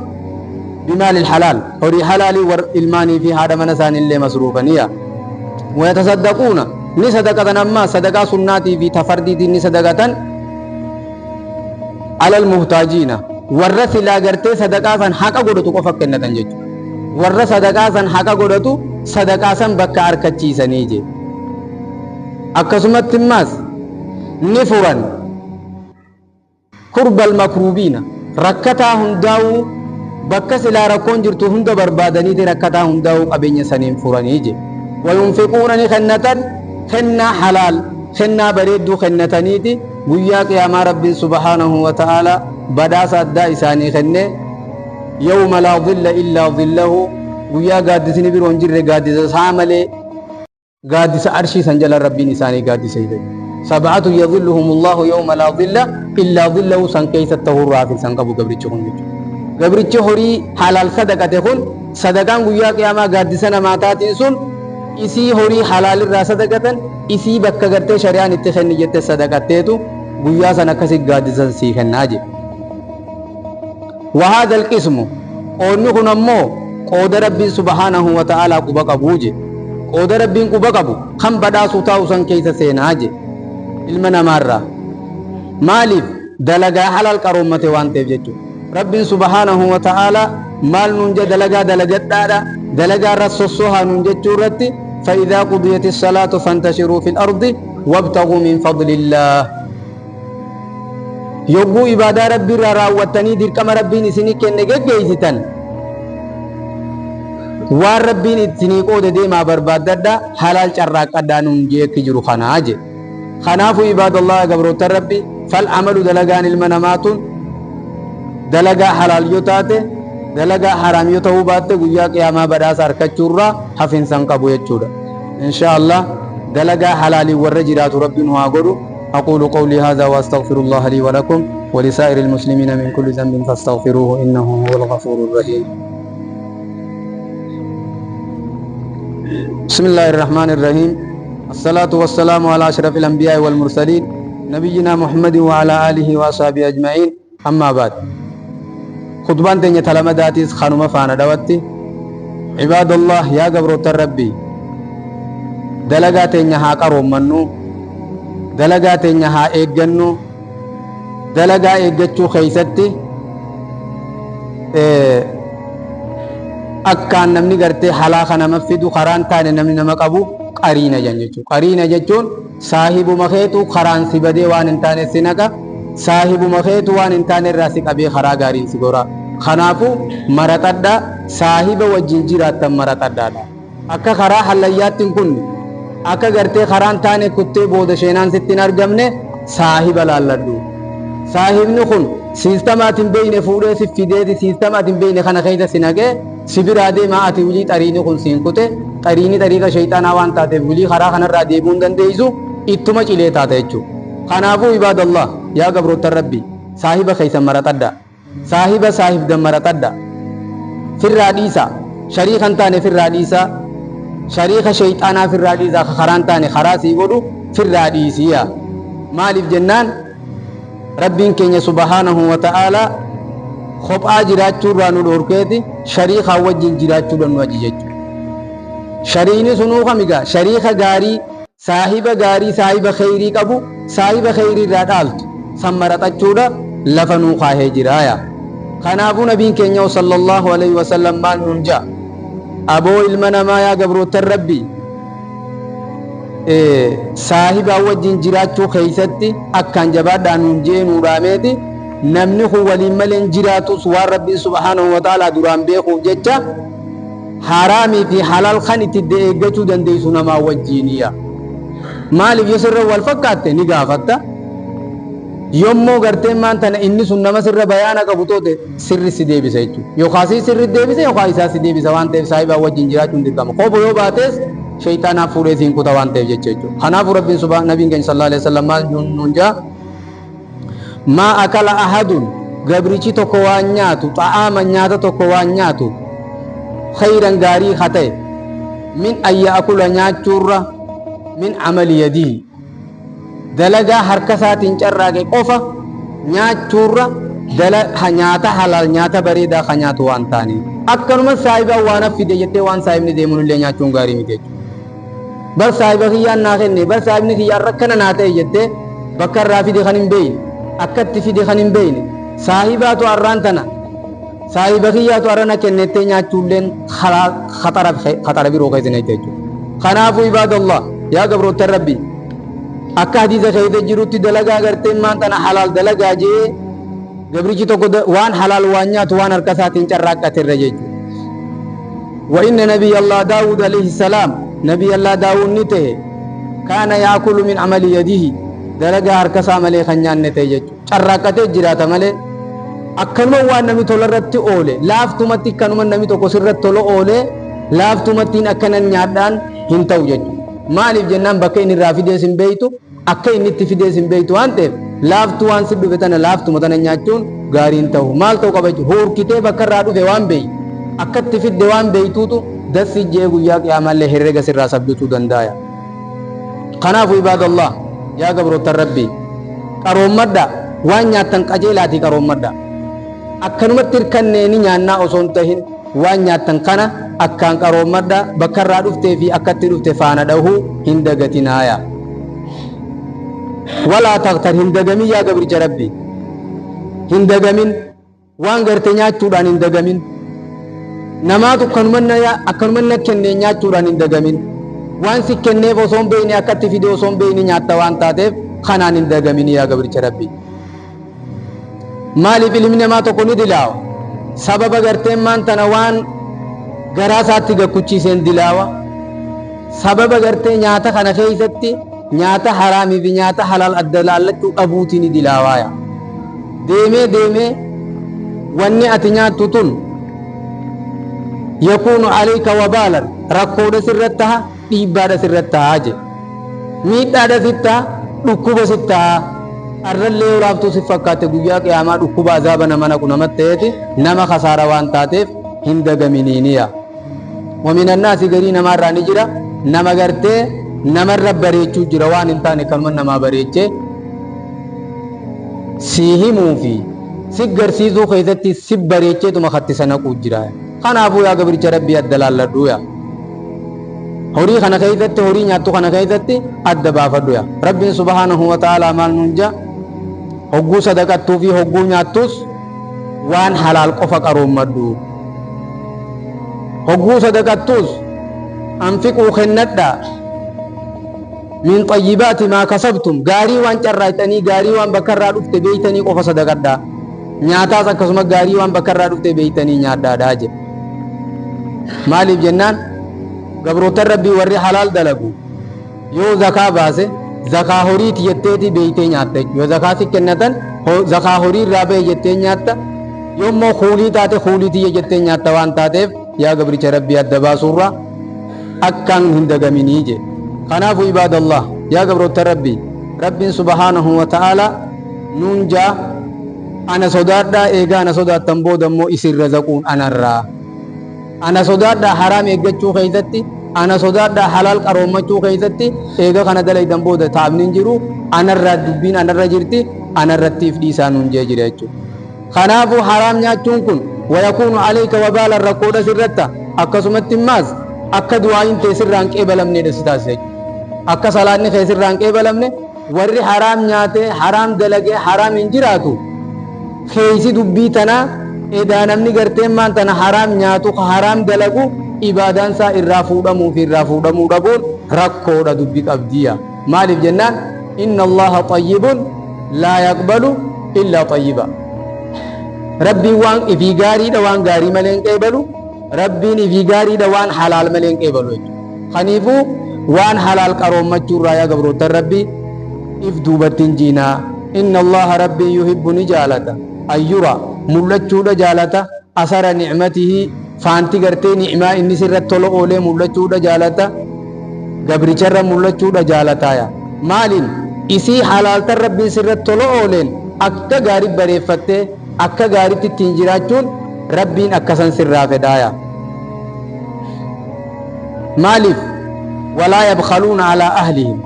bimaalil halaal, horii halaalii war ilmaanii fi haadha mana isaaniillee masruufaniya. Wayatasaddaquuna, ni sadaqatan, ammaa sadaqaa sunnaatii fi tafardiitiin ni sadaqatan, alal muhtaajiina, warra silaa gartee sadaqaa san haqa godhatu qofa kennatan jechuudha. Warra sadaqaa san haqa godhatu sadaqaa san bakka harkachiisanii je. Akkasumatti immaas ni furan kurbal makruubiina, rakkataa hundaa'uu, bakka silaa rakkoon jirtu hunda barbaadaniiti rakkataa hundaa'uu qabeenya saniin furanii je. Wayunfiquuna, ni kennatan, kennaa halaal, kennaa bareedduu kennataniiti guyyaa qiyaamaa Rabbiin subhaanahu wa ta'aalaa badhaasa addaa isaanii kennee, yawma laa dhilla illaa dhillahu, guyyaa gaaddisni biroo hin jirre gaaddisa isaa malee, gaaddisa arshii san jala Rabbiin isaanii gaaddisa hidhe. Sab'atu yadhilluhum Allahu yawma laa dhilla illaa dhillahu san keessa ta'uurraa fi san qabu gabrichi kun jechuudha. Gabrichi horii halaal sadaqate kun, sadaqaan guyyaa qiyaamaa gaaddisa namaa taatiin sun, isii horii halaalirraa sadaqatan, isii bakka gartee shari'aan itti kenni jette sadaqatteetu guyyaa san akkasi gaaddisan sii kennaa jedhe. وهذا القسم، qoodni kun ammoo qooda Rabbiin subhaanahu wa ta'aalaa quba qabuu je. Qooda Rabbiin quba qabu kan badhaasuu taa'u san keessa seenaa je. Ilma namaarraa maaliif dalagaa halaal qaroommate waan ta'eef jechuudha. Rabbiin subhaanahu wa ta'aalaa maal nuun je? Dalagaa dalagadhaadha, dalagaa irra sossohaa nuun jechuu irratti, فإذا قضيت الصلاة فانتشروا في الأرض وابتغوا من فضل الله. Yogguu ibaadaa Rabbii irraa raawwattanii dirqama Rabbiin isinii kenne geggeessitan, waan Rabbiin isinii qoode deemaa barbaaddadha, halaal carraaqqadhaa nuun jeekki jiru kanaa je. Kanaafuu ibaadallah, gabroottan Rabbi, fal amalu, dalagaan ilma namaatun dalagaa halaal yoo taate, dalagaa haraam yoo ta'uu baatte, guyyaa qiyaamaa badhaasa harkachuurraa hafinsan qabu jechuudha. Insha Allah dalagaa halaaliin warra jiraatu Rabbi nu haa godhu. أقول قولي هذا وأستغفر الله لي ولكم ولسائر المسلمين من كل ذنب فاستغفروه إنه هو الغفور الرحيم. بسم الله الرحمن الرحيم، الصلاة والسلام على أشرف الأنبياء والمرسلين، نبينا محمد وعلى آله وأصحابه أجمعين، أما بعد. خطبان تنيا تلمداتيس خانوما فانا دواتي. عباد الله، يا قبروت ربي، dalagaa teenya haa qaroommannu, dalagaa teenya haa eeggannu. Dalagaa eeggachuu keeysatti akkaan namni gartee halaaka nama fidu, karaan taane namni nama qabu qariina jan jechuudha. Qariina jechuun saahibuma keetu karaan si badee waan hin taane si naqa, saahibuma keetu waan hin taane irraa si qabee karaa gaariin si gora. Kanaafuu maraxadhaa, saahiba wajjin jiraattan maraxadhaadha. Akka karaa hallayyaatti hin kunne, akka gartee karaan taane kuttee booda sheenaan sitti hin argamne saahiba laalladhu. Saahibni kun siistamaatiin beeyne fuudhee si fideeti, siistamaatiin beeyne kana keessa si naqee. Si biraa deemaa ati wilii xariini kun siin kute, xariini xariiqa shayxaanaa waan taateef wilii karaa kanarraa deebi'uu hin dandeessu, ittuma cilee taata jechuudha. Kanaafuu ibaadallah, yaa gabroottan Rabbi, saahiba keessan maraxadha, saahiba saahibdan maraxadha, firraa dhiisa, shariika hin taane firraa dhiisa, shariika shayxaanaa firraa dhiisa, ka karaa hin taane karaa sii godhu firraa dhiisiya. Maaliif jennaan, Rabbiin keenya subhaanahu wa ta'aalaa kophaa jiraachuurraa nu dhoorkeeti shariikaa wajjin jiraachuudhaan nu ajaje jechuudha. Shariini sunuu kamigaa? Shariika gaarii, saahiba gaarii, saahiba kheyrii qabu, saahiba kheyrii irraa dhaaltu san maraxachuudha lafa nuu kaahee jiraaya. Kanaafuu nabiin keenya sallallahu alaihi wasallam maal nuun ja'a? Aboo ilma namaa, yaa gabroottan Rabbii, saahibaa wajjin jiraachuu keessatti akkaan jabaadhaa nuun jee nuu dhaameeti. Namni kun waliin malee hin jiraatus, waan Rabbiin subhaanahu wa ta'aalaa duraan beekuuf jecha haraamii fi halaal kan itti eeggachuu dandeessu namaa wajjiiniya. Maaliif? Yoo sirra wal fakkaatte ni gaafatta. Yommuu garteen maan tana inni sun nama sirra bayaana qabu toote sirri si deebisa jechuudha. Yookaan si sirri deebisa yookaan isaa si deebisa waan ta'eef saahibaa wajjin jiraachuun dirqama. Kobo yoo baates shayxaanaaf fuudhee siin kuta waan ta'eef jecha jechuudha. Kanaafuu Rabbiin subhaan nabiin keenya sallallahu alaihi wasallam maal nuun jaa? Maa akala ahadun, gabrichi tokko waan nyaatu, xa'aama, nyaata tokko waan nyaatu, khayran, gaarii ha ta'e, min an ya'kula, nyaachuurra, min amali yadihi, dalagaa harka isaatiin carraaqe qofa nyaachuurra, nyaata halaal, nyaata bareedaa ka nyaatu waan taane. Akkanuma saahibaan waan affide jettee waan saahibni deemuun illee nyaachuun gaarii miti jechuudha. Bar saahiba kiyyaan naa kenne, bar saahibni kiyyaan rakkana naa ta'e jettee bakka irraa fide kan hin beeyne, akkatti fide kan hin beeyne, saahibaatu arraan tana saahiba kiyyaatu arrana kennettee nyaachuulleen khaxara biroo keessa jechuudha. Kanaafuu ibaadallah, yaa gabroottan Rabbii, akka hadiisa keessa jirutti dalagaa garteen maan tana halaal dalagaa jee gabrichi tokko waan halaal waan nyaatu waan harka isaatiin carraaqqaterra jechuudha. وإن نبي الله داود عليه السلام، نبي الله داود نته، كان يأكل من عمل يده، dalagaa harka isaa malee kan nyaanne ta'e jechuudha. Carraaqqatee jiraata malee akkanuma waan namni tola irratti oole laaftumatti, akkanuma namni tokko sirratti tola oole laaftumattiin akkanan nyaadhaan hin ta'u jechuudha. Maaliif jennaan, bakka inni irraa fidees hin beeytu, akka inni itti fidees hin beeytu waan ta'eef laaftuu waan si dhufe tana laaftuma tana nyaachuun gaarii hin ta'u. Maal ta'u qaba jechuudha? Huurkitee bakka irraa dhufe waan beeytu, akka itti fidde waan beeytuutu dassi jee guyyaa qiyaamallee herrega sirraa sabbituu danda'a. Kanaafuu ibaadallah, yaa gabroottan Rabbii, qaroommadha, waan nyaattan qajeelaatii qaroommadha. Akkanumatti hirkannee ni nyaannaa osoo hin tahin, waan nyaattan kana akkaan qaroommadha, bakka irraa dhuftee fi akkatti dhufte faana dhahuu hin dagatinaaya. Walaa taqtar, hin dagamin, yaa gabricha Rabbii, hin dagamin, waan garte nyaachuudhaan hin dagamin, namaatu akkanuma na kennee nyaachuudhaan hin dagamin, waan si kenneef osoo hin beekne, akkatti fide osoo hin beekne nyaatta waan taateef kanaan hin dagamin, yaa gabricha Rabbii. Maaliif? Ilmi namaa tokko ni dilaawa. Sababa garteen maan tana waan garaa isaatti gakkuchiiseen dilaawa. Sababa gartee nyaata kana keessatti nyaata haraamii fi nyaata halaal adda laallachuu dhabuutiin ni dilaawaaya. Deemee deemee wanni ati nyaattu tun yakuunu alayka wabaalan, rakkoodha sirratti taha, dhiibbaadha sirratti tahaa je, miidhaadha sitti taha, dhukkuba sitti taha. Arrallee yoo laaftuu si fakkaate, guyyaa qiyaamaa dhukkuba azaaba nama naqu namatti ta'eeti nama kasaara waan taateef hin dagaminiiniya. ومن الناس, garii namaarraa ni jira nama gartee namarra bareechuu jira, waan hin taane kanuma namaa bareechee si himuu fi si garsiisuu keessatti si bareecheetuma kattisa naquu jira. Kanaafuu yaa gabricha Rabbii, adda laalladhuu, yaa horii kana keessatti, horii nyaattu kana keessatti adda baafadhu. Yaa Rabbiin subhaanahu wa ta'aalaa maal nuun jaa? Hogguu sadaqattuu fi hogguu nyaattus waan halaal qofa qaroommadhu. Hogguu sadaqattus, أنفقوا, kennadha, من طيبات ما كسبتم, gaarii waan carraaqxanii, gaarii waan bakka irraa dhufte beeytanii qofa sadaqadha. Nyaataas akkasuma gaarii waan bakka irraa dhufte beeytanii nyaadhaadhaa jedhe. Maaliif jennaan, gabroottan Rabbii warri halaal dalagu yoo zakaa baase, zakaa horiiti jetteeti beeytee nyaatta. Yoo zakaa si kennatan, zakaa horii irraa bahe jettee nyaatta. Yoommoo kuulii taate, kuulii tiyya jettee nyaatta waan taateef. Yaa gabricha Rabbii, adda baasuurra akkaan hin dagaminii je. Kanaafu ibaadallah, yaa gabroota Rabbii, Rabbiin subhaanahu wa ta'ala nuun jaa: ana sodaadhaa, eegaa ana sodaattan booda immoo isin razaquun anarraa. Ana sodaadhaa haraam eeggachuu keessatti, ana sodaadhaa halaal qaroommachuu keessatti. Eega kana dalaydan booda taabni hin jiru, anarraa dubbiin anarra jirti, anarrattiif dhiisaa nuun jee jira jechuudha. Kanaafuu haraam nyaachuun kun wayakuunu alayka wabaalan, rakkoodha sirratta. Akkasumatti immaas akka du'aayin tee sirraan qeebalamneedha si taasisa jechuudha. Akka salaanni kee sirraan qeebalamne. Warri haraam nyaatee, haraam dalagee, haraam hin jiraatu, keeysi dubbii tanaa edaa namni garteen maan tana haraam nyaatu ka haraam dalagu ibaadaan isaa irraa fuudhamuu fi irraa fuudhamuu dhabuun rakkoodha dubbi qabdiya. Maaliif jennaan, inna Allaha xayyibun laa yaqbalu illaa xayyiba. Rabbiin waan ifii gaariidha, waan gaarii malee hin qeebalu. Rabbiin ifii gaariidha, waan halaal malee hin qeebalu jechuudha. Kaniifuu waan halaal qaroommachuurraa, yaa gabroottan Rabbii, if duubatti hin jiinaa. Inna Allaha, Rabbiin, yuhibbu, ni jaalata, ayyura, mul'achuudha jaalata, asara nicmatihi, faanti gartee ni'maa inni sirratti tola oolee mul'achuudha jaalata, gabricharra mul'achuudha jaalataaya. Maaliin? Isii halaaltan Rabbiin sirratti tola ooleen akka gaarii bareeffattee akka gaaritti ittiin jiraachuun Rabbiin akkasan sirraa fedhaaya. Maaliif? Walaa yabkhaluuna alaa ahlihim.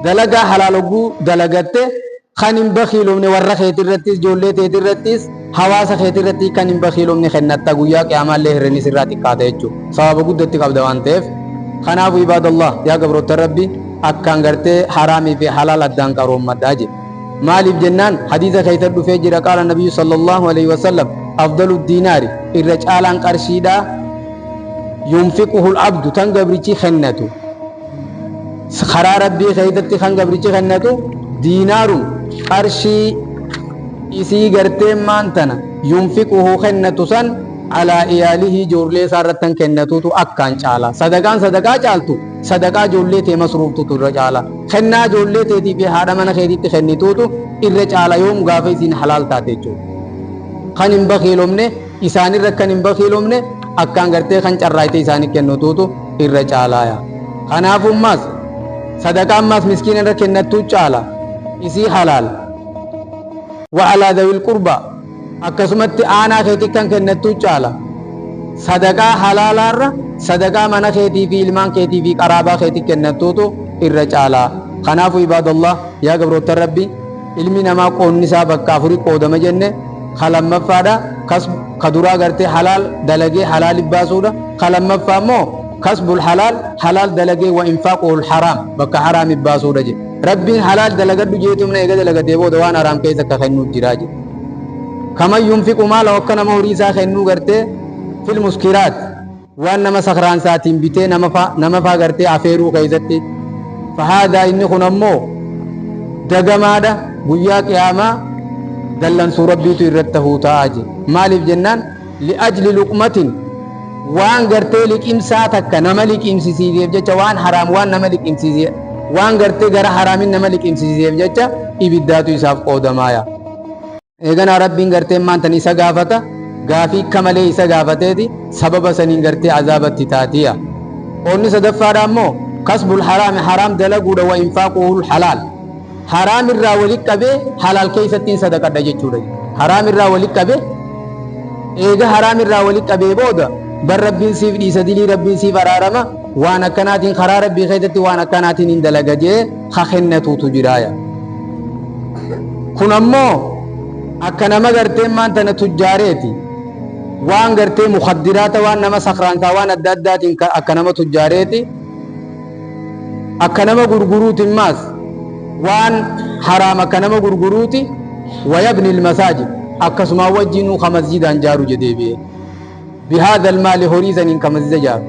Dalagaa halaal hogguu dalagatte kan hin bakiilomne warra keetirrattis, ijoollee teetirrattis, hawaasa keetirratti kan hin bakiilomne kennatta. Guyyaa qiyaamaallee hirrinni sirraa xiqqaata jechuudha. Sababa guddatti qabda waan ta'eef. Kanaafu ibaadallah, yaa gabroota Rabbi, akkaan gartee haraamii fi halaal addaan qaroommadhaa jedhe. Maaliif jennaan, hadiisa keessa dhufee jira, qaala nabiyyu sallallahu alaihi wasallam: afdalu diinaari, irra caalaan qarshiidhaa, yunfiquhu abdu, tan gabrichi kennatu karaa Rabbii keessatti kan gabrichi kennatu, diinaarun, qarshii isii gartee maan tana, yunfiquhu, kennatu san, alaa iyaalihi, ijoollee isaa irratti kennatutu akkaan caala. Sadaqaan sadaqaa caaltu sadaqaa ijoollee tee masruuftutu irra caala. Kennaa ijoollee teetii fi haadha mana keetiitti kennituutu irra caala. Yoom? Gaafa isiin halaal taate jechuudha. Kan hin bakiilomne isaanirra, kan hin bakiilomne akkaan gartee kan carraayite isaanii kennutuutu irra caalaaya. Kanaafummaas sadaqaan maas miskiina irra kennattuu caala isii halaal. Wa alaa dawil qurbaa, akkasumatti aanaa keetii kan kennattuu caala. Sadaqaa halaalaarra sadaqaa mana keetii fi ilmaan keetii fi qaraabaa keetii kennattuutu irra caala. Kanaafu ibaadallah, yaa gabroottan Rabbi, ilmi namaa qoonni isaa bakka afurii qoodama jenne. Ka lammaffaadha kas ka duraa gartee halaal dalagee halaali baasuudha. Ka lammaffaa immoo kasbul halaal, halaal dalagee, wa infaaquhul haraam, bakka haraami baasuudha jedhe. Rabbiin halaal dalagadhu jeetumna, eega dalagatee booda waan haraam keessa akka kennuu jiraa jedhe. Kaman yunfiqu maala, akka nama horii isaa kennuu gartee, fil muskiraat, waan nama sakraansaatiin bitee nama faa gartee afeeruu keessatti. Fahaadaa, inni kun ammoo dagamaadha, guyyaa qiyaamaa dallansuu Rabbiitu irratti tahuu ta'a jedhe. Maaliif jennaan, li'ajli luqmatin, waan gartee liqimsaa takka nama liqimsisiiseef jecha, waan haraam waan nama liqimsiisee, waan gartee gara haraamin nama liqimsisiiseef jecha ibiddaatu isaaf qoodamaaya. Eeganaa Rabbiin gartee maantan isa gaafata, gaafii akka malee isa gaafateeti sababa saniin gartee azaabatti taatiya. Qoonni sadaffaadha ammoo kasbul haraami, haraam dalaguudha, wa infaaquhul halaal, haraam irraa wali qabee halaal keessattiin sadaqadha jechuudha. Haraam irraa wali qabee, eega haraam irraa wali qabee booda bar Rabbiin siif dhiisa dilii, Rabbiin siif araarama, waan akkanaatiin karaa Rabbii keessatti waan akkanaatiin hin dalaga jee ka kennatuutu jiraaya. Kun ammoo akka nama gartee maan tana tujjaareeti, waan gartee mukaddiraata, waan nama sakraansaa, waan adda addaatiin akka nama tujjaareeti, akka nama gurguruuti maas waan haraam akka nama gurguruuti. Wayabni ilmasaajid, akkasuma wajjinuu ka masjidaan jaaru jedheebi'e, bihaadha almaali, horii saniin ka masjida jaaru,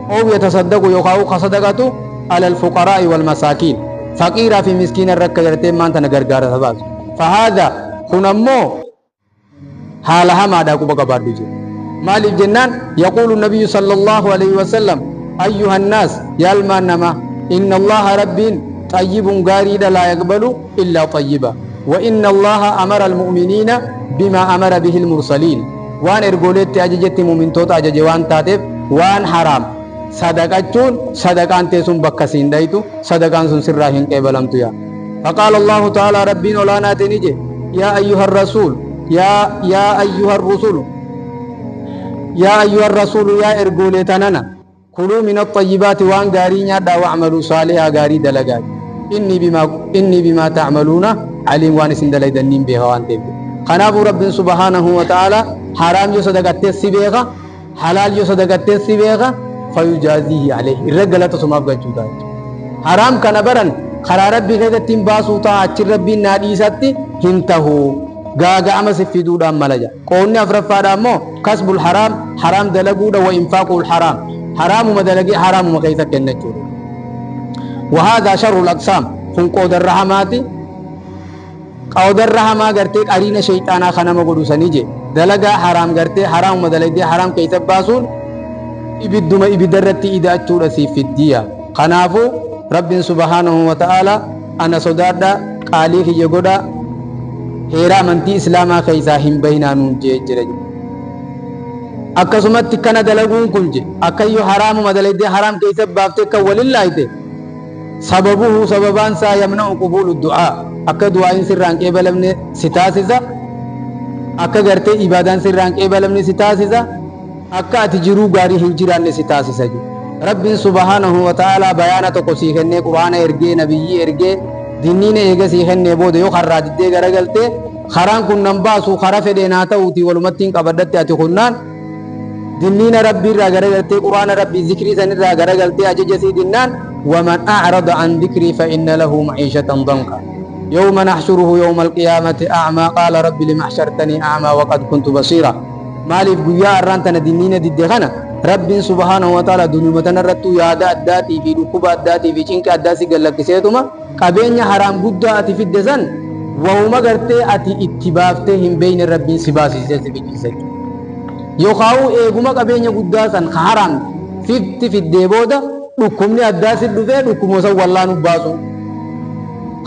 ow yatasaddaqu, yookaan ka sadaqatu, ala alfuqaraa'i walmasaakiin, faqiiraa fi miskiina irra akka gartee maan tana gargaarsa baasu. Fahaadha, kun ammoo haala hamaadhaa quba qabaadhu jedhe. Maaliif jennaan, yaquulu nabiyyu sallallahu alaihi wasallam: ayyuha nnaas, yaa ilmaan namaa, inna Allaha, Rabbiin, xayyibun, gaariidha, laa yaqbalu illaa xayyiba, wa inna Allaha amara almu'miniina bimaa amara bihi almursaliin. Waan ergooleetti ajajetti mu'mintoota ajaje waan taateef waan haraam sadaqachuun sadaqaan tee sun bakka siin dhaytu, sadaqaan sun sirraa hin qeebalamtu yaa. Faqaala Allaahu ta'aalaa Rabbiin olaanaa ta'e ni jedhe, yaa ayyuha rasuul, yaa yaa ayyuha rusulu, yaa ayyuha rasuulu, yaa ergoolee tanana, kuluu min axayyibaati, waan gaarii nyaadhaa, wa'maluu saalihaa, gaarii dalagaa, inni bimaa ta'maluuna aliim, waan isin dalaydanniin beeka waan ta'eef. Kanaafuu Rabbiin subhaanahu wa ta'aalaa haraam yoo sadaqattees si beeka, halaal yoo sadaqattees si beeka. Fayujaaziihi alayhi, irra galata sumaaf galchuu ta'a. Haraam kana baran karaa Rabbii keessatti hin baasuu ta'a, achi Rabbiin naa dhiisatti hin tahu, gaaga'ama si fiduudhaan mala jedha. Qoonni afraffaadha ammoo kasbul haraam, haraam dalaguudha, wa infaaqul haraam, haraamuma dalagee haraamuma keessa kennachuudha. وهذا شر الأقسام, kun qoodarra hamaati. Qoodarra hamaa gartee qariina shayxaanaa kanama godhu sanii je. Dalagaa haraam gartee haraamuma dalagdee haraam keessa baasuun ibidduma ibiddarratti ida'achuudha siif fiddiya. Kanaafuu Rabbiin subhaanahu wa ta'ala ana sodaadha, qaalii kiyya godha, heera amantii Islaamaa keessaa hin bahinaa nuun jee jira. Akkasumatti kana dalaguun kun je akkayyoo haraamuma dalagdee haraam keessa baaftee kan walin laayite, sababuhu, sababaan isaa, yamna'u qubuulu du'aa, akka du'aayin sirraan qeebalamne si taasisa, akka gartee ibaadaan sirraan qeebalamne si taasisa, akka ati jiruu gaarii hin jiraanne si taasisa jedhu. Rabbiin subhaanahu wa ta'aalaa bayaana tokko sii kennee, Quraana ergee, nabiyyii ergee, dinniina eega sii kennee booda yoo karraa diddee garagaltee, karaan kun nan baasu, kara fedheen haa ta'uuti walumatti hin qabadhatti ati kunnaan dinniina Rabbii irraa garagaltee, Quraana Rabbii zikrii san irraa garagaltee, ajaja sii dinnaan, ومن أعرض عن ذكري فإن له معيشة ضنكا يوم نحشره يوم القيامة أعمى قال رب لم حشرتني أعمى وقد كنت بصيرا. Maaliif guyyaa har'aan tana dinniina didde kana Rabbiin subhaanahu wa ta'ala duniyuma tanarrattuu yaada addaatii fi dhukkuba addaatii fi cinqa addaa si gallakkiseetuma qabeenya haraam guddaa ati fidde san wahuma gartee ati itti baaftee hin beeyne Rabbiin si baasisee si fichise. Yookaan eeguma qabeenya guddaa san ka haraam sitti fiddee booda dhukkubni addaa si dhufee dhukkubuma san wallaanuu baasu,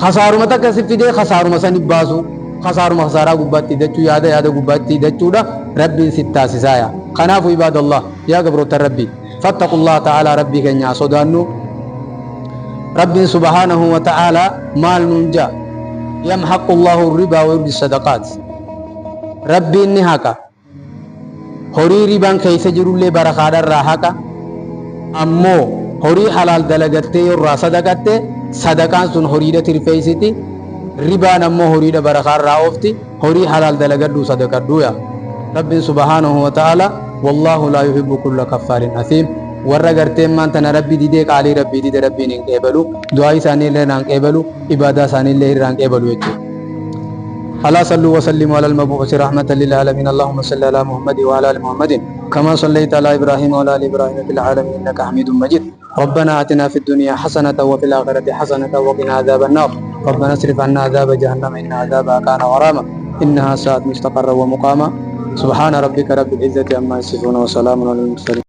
kasaaruma takka si fidee kasaaruma san baasu, kasaaruma kasaaraa gubbaatti hidhachuu, yaada yaada gubbaatti hidhachuudha Rabbiin si taasisaaya. Kanaafu ibaadallah, yaa gabroota Rabbii, fattaqullah ta'aalaa, Rabbii keenya sodaannu. Rabbiin subhaanahu wa ta'aalaa maal nuun jaa? Yamhaqu Allahu ribaa wa yurbi sadaqaat. Rabbiin ni haqa horii ribaan keessa jirullee barakaadharraa haqa. Ammoo horii halaal dalagattee yorraa sadaqatte, sadaqaan sun horiidha tirfeessiti, ribaan ammoo horiidha barakaarraa oofti. Horii halaal dalagadhuu sadaqadhuu yaa. Rabbiin subhaanahu wa ta'ala, والله لا يحب كل كفار أثيم. Warra garteen maan tana Rabbi didee, qaalii Rabbii dide, Rabbiin hin qeebalu, du'aa isaanii illee hin qeebalu, ibaadaa isaanii illee irraa hin qeebalu jechuudha. ألا صلوا وسلموا على المبعوث رحمة للعالمين. اللهم صل على محمد وعلى آل محمد كما صليت على إبراهيم وعلى آل إبراهيم في العالمين إنك حميد مجيد. ربنا آتنا في الدنيا حسنة وفي الآخرة حسنة وقنا عذاب النار. ربنا اصرف عنا عذاب جهنم، إن عذابها كان غراما، إنها ساءت مستقرا ومقاما. سبحان ربك رب العزة عما يصفون وسلام على المرسلين.